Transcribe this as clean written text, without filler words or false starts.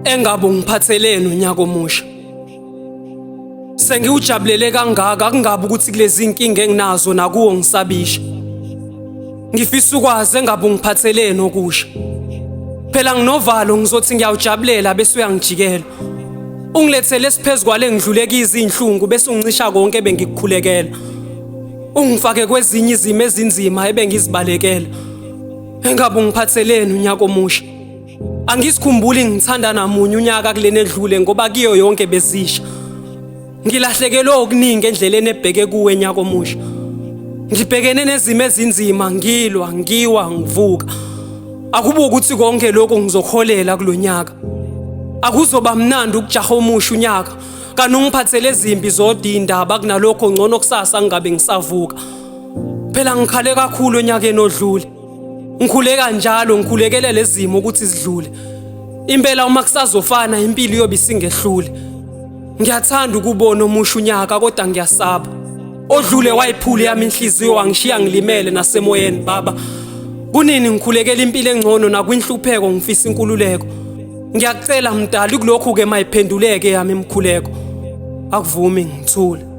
Engabe ungiphatheleni unyaka omusha. Sengiwujabulele kangaka akungabi ukuthi kulezi inkinga enginazo nakuwo ngisabisha. Ngifisa ukwazi engabe ungiphatheleni okusha. Phela nginovalo ngizothi ngiyawujabulela bese uyangijikela. Ungilethele esiphezu kwale ngidlule kizi inhlungu bese ungicisha konke ebengikukhulekela. Ungifake kwezinye izimo ezinzima ebengizibalekela. Engabe ungiphatheleni unyaka omusha. Angisikhumbuli ngithanda namunye unyaka kulena edlule ngoba kiyo yonke bezisha. Ngilahlekelwe okuningi endleleni ebheke kuwe nyaka omusha. Ngibhekene nezimo ezinzima ngilwa, ngiwa, ngivuka. Akube ukuthi konke lokho ngizokuholela kulonyaka. Akuzoba mnandi ukujaha omusha unyaka. Kanti ungiphathele ezimbi zodwa indaba kunalokho ngcono kusasa ngingabe ngisavuka. Phela ngikhale kakhulu onyakeni odlule. Ngikhuleka njalo ngikhulekele lezimo ukuthi zidlule. Impela uma kusazofana impilo iyobe isingehlule. Ngiyathanda ukubona omusha unyaka kodwa ngiyasaba. Odlule wayiphula yami inhliziyo wangishiya ngilimele nasemoyeni baba. Kunini ngikhulekela impilo engcono nakwinhlupheko ngifisa inkululeko. Ngiyakucela mdali kulokhu ke mayiphenduleke yami imikhuleko. Akuvumi ngithule.